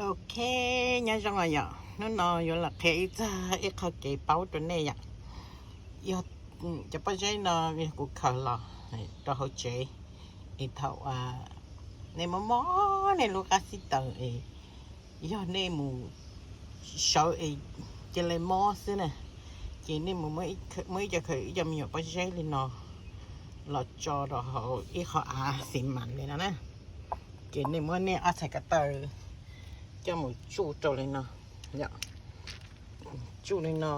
Ok, nyob zoo os yom, hnub no yuav los qhia ib txog ib qho kev paub rau nej yom. Yog cov pob zeb no yog kuv khaws los rau hauv tsev, es thaum nej mob mob nej lub qab xib taws es yog nej mus sawv es cia li mob xwb na, ces nej mus muab ib co khaws ib co me nyuam pob zeb li no los tso rau hauv ib qho av xis mas li no na. Ces nej muab nej ob txhais ko taw coj mus tsuj rau li no, tsuj li no,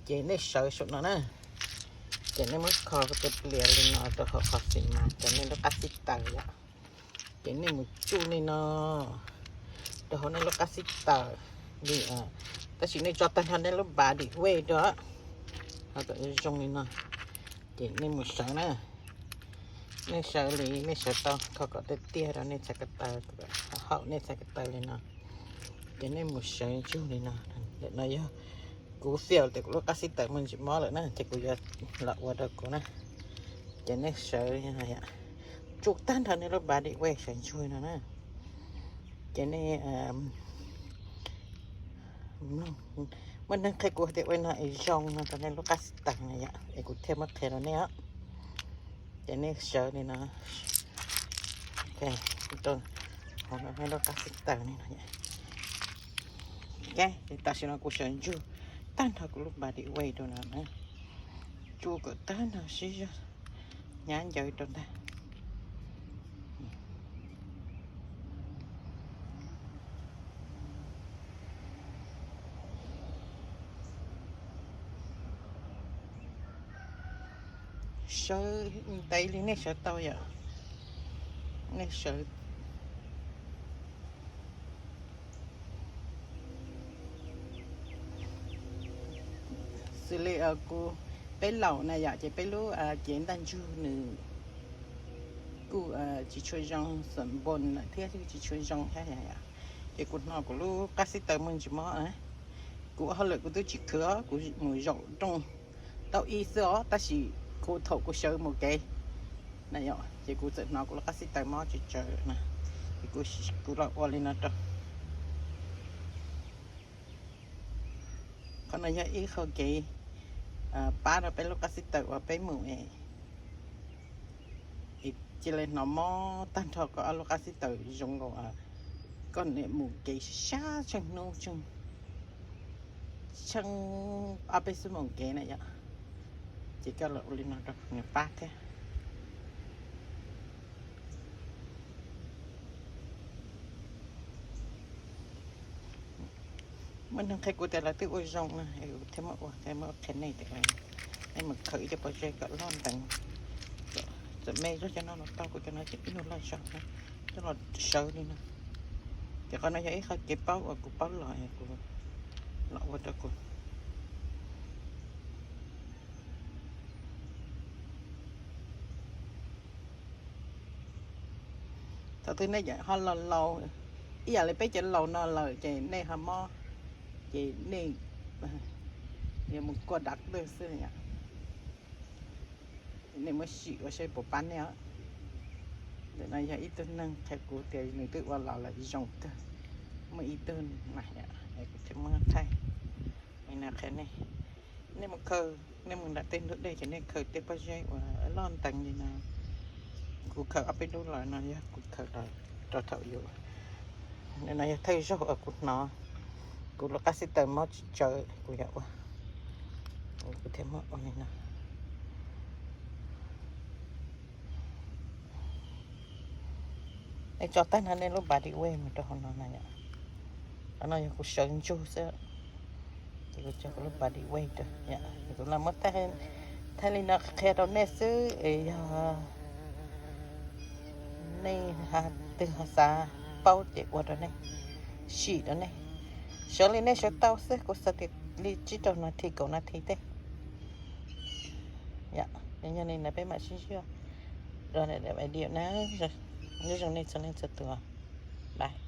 ces nej sawv saum no na. Ces nej muab kho tus plias li no rau hauv qhov xis mas rau nej lub qab xib taws yom. Ces nej mus tsuj li no rau hauv nej lub qab xib taws li, tab sis nej tso tag nrho nej lub body weight rau, ho kom zoo li no. Ces nej mus sawv na, nej sawv li nej sawv tau kho kom tiag tiag rau nej txhais ko taw, haum nej txhais ko taw li no. Ces nej mus sawv ntsug li no. Ntawm no yog kuv feel tias kuv lub qab xib taws muaj ntsis mob lawm na, ces kuv yuav los ua rau kuv na. Ces nej sawv, tsuj tag nrho nej lub body weight sawv ntsug no na. Ces nej, muaj neeg qhia kuv tias ua no es zoo no rau nej lub qab xib taws na yom, es kuv thiaj muab qhia rau nej os. Ces nej sawv li no, nej lub qab xib taws li no. Ces tam sim no kuv sawv ntsug tag nrho kuv lub body weight rau no na, tsuj kom tag nrho sib zog, hnyav ncaws rau ntag. Sawv ntev li nej sawv tau yom, nej sawv xws li kuv, peb laus na yom, ces peb lub cev ntaj ntsug nws kuj tsis tshua zoo, xom npoos lawm thiab tsis tshua zoo thiab yom. Ces kuv hnov kuv lub qab xib taws muaj ntsis mob na, kuv ua hauj lwm kuv twb tsis khwv, kuv mus zaum rooj tau ib xwb os, tab sis kuv thaum kuv sawv mus kev na yom, ces kuv txawm hnov kuv lub qab xib taws mob tsawv tsawv na, ces kuv los ua li no rau. Qhov no yog ib qho kev pab rau peb lub qab xib taws uas peb mus es cia li hnov mob tag nrho koj ob lub qab xib taws zoo nkaus koj niam mus kev sab tsheej hnub tsheej, tsheej ob peb xuab moos kev na yom. Ces koj los ua li no rau nws pab thiab. Muaj neeg qhia kuv tias lawv twb ua zoo na, es kuv thiaj muab ua, thiaj muab qhia nej tias nej mus khaws ib co pob zeb kom loj nteev, txawm me zog cov no los tau, kuv cov no ces ib nyuag loj zog, coj los sawv li no. Ces qhov no yog ib qho kev paub uas kuv paub los, kuv los ua rau kuv. Thaum twg nej ho laus laus, ib yam li peb cov laus no lawm ces nej ho mob, ces nej yuav mus kua dav twg xwb, nej muab sim ua saib puas pab nej os. Ntawm no yog ib tug neeg qhia kuv tias nws twb ua los lawm zoo kawg. Muaj ib tug na, kuv thiaj muab thaij li no qhia nej. Nej mus khaws, nej mus nram tej ntug dej ces nej khaws tej pob zeb uas loj nteev li no. Kuv khaws ob peb lub los no yog kuv khaws los rau thaum yus, no yog thawj zaug uas kuv hnov kuv lub qab xib taws mob tsawv kuv yog ua, kuv thiaj muab ua li no. Nej tso tag nrho nej lub body weight mus rau hauv no na yom. Qhov no yog kuv sawv ntsug xwb, ces kuv tso kuv lub body weight rau. Kuv los muab thaij li no qhia rau nej xwb es yog nej twg ho xav paub ces ua rau nej, sim rau nej. Sawv li nej sawv tau xwb, kuv xav tias li tsib rau nas this kaum nas this tej. Yog li no peb mam sib ntsib dua video na. Nyob zoo nej txhua leej txhua tus, bye.